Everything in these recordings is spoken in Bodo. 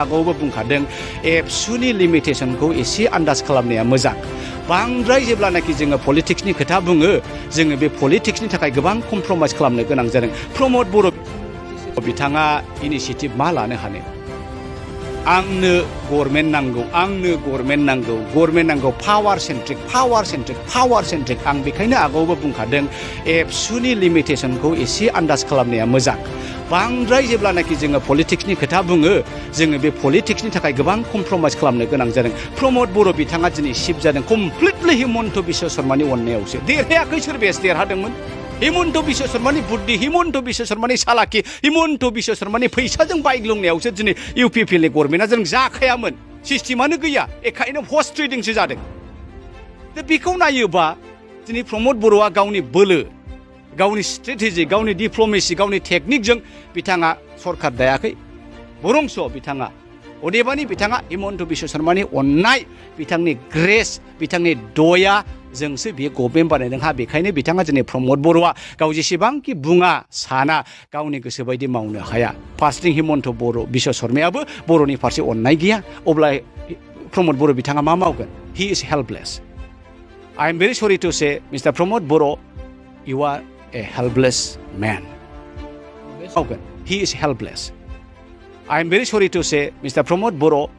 आगोलावबो बुंखादों एबसुनि लिमिटेशनखौ एसे आन्दाज खालामनाया मोजां बांद्राय जेब्लानाखि जोङो पलिटिक्सनि खोथा बुङो जोङो बे पलिटिक्सनि थाखाय गोबां कमप्रमाइज खालामनो गोनां जादों प्रमद बर' बिथाङा इनिशिएटिभ मा लानो हानो आंनो गभर्नमेन्ट नांगौ पावार सेन्ट्रिक आं बेखायनो आगोलावबो बुंखादों एबसुनि लिमिटेशनखौ एसे आन्दाज खालामनाया मोजां बांद्राय जेब्लानाखि जोङो पलिटिक्सनि खोथा बुङो जोङो बे पलिटिक्सनि थाखाय गोबां कमप्रमाइज खालामनो गोनां जादों प्रमद बर' बिथाङा दिनै शिफ्ट जादों कमप्लिटलि हिमन्त बिश्व शर्मानि अननायावसो देरहायाखै सोर बेस देरहादोंमोन हिमन्त बिश्व शर्मानि बुद्धि हिमन्त बिश्व शर्मानि सालाखि हिमन्त बिश्व शर्मानि फैसाजों बाइग्लुंनायावसो दिनै इउपिपिएलनि गभर्नमेन्टआ जों जाखायामोन सिस्टेमानो गैया एखायनो हर्स ट्रेडिंसो जादों दा बेखौ नायोबा दिनै प्रमद बर'आ गावनि बोलो गावनि स्ट्रेटेजि गावनि डिप्ल'मेसि गावनि टेकनिकजों बिथाङा सरकार दायाखै बरंस बिथाङा अदेबानि बिथाङा हिमन्त बिश्व शर्मानि अननाय बिथांनि ग्रेस बिथांनि दया जोंसो बियो गभर्नमेन्ट बानायदों हा बेखायनो बिथाङा दिनै प्रमद बर'आ गाव जेसेबांखि बुङा साना गावनि गोसो बायदि मावनो हाया फार्स्टथिं हिमन्त बिश्व शर्मायाबो बर'नि फारसे अननाय गैया अब्ला प्रमद बर' बिथाङा मा मावगोन he is helpless I am very sorry to say mister Pramod Boro' you are a helpless man. He is helpless. I am very sorry to say, Mr. Pramod Bodo,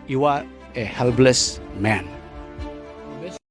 you are a helpless man.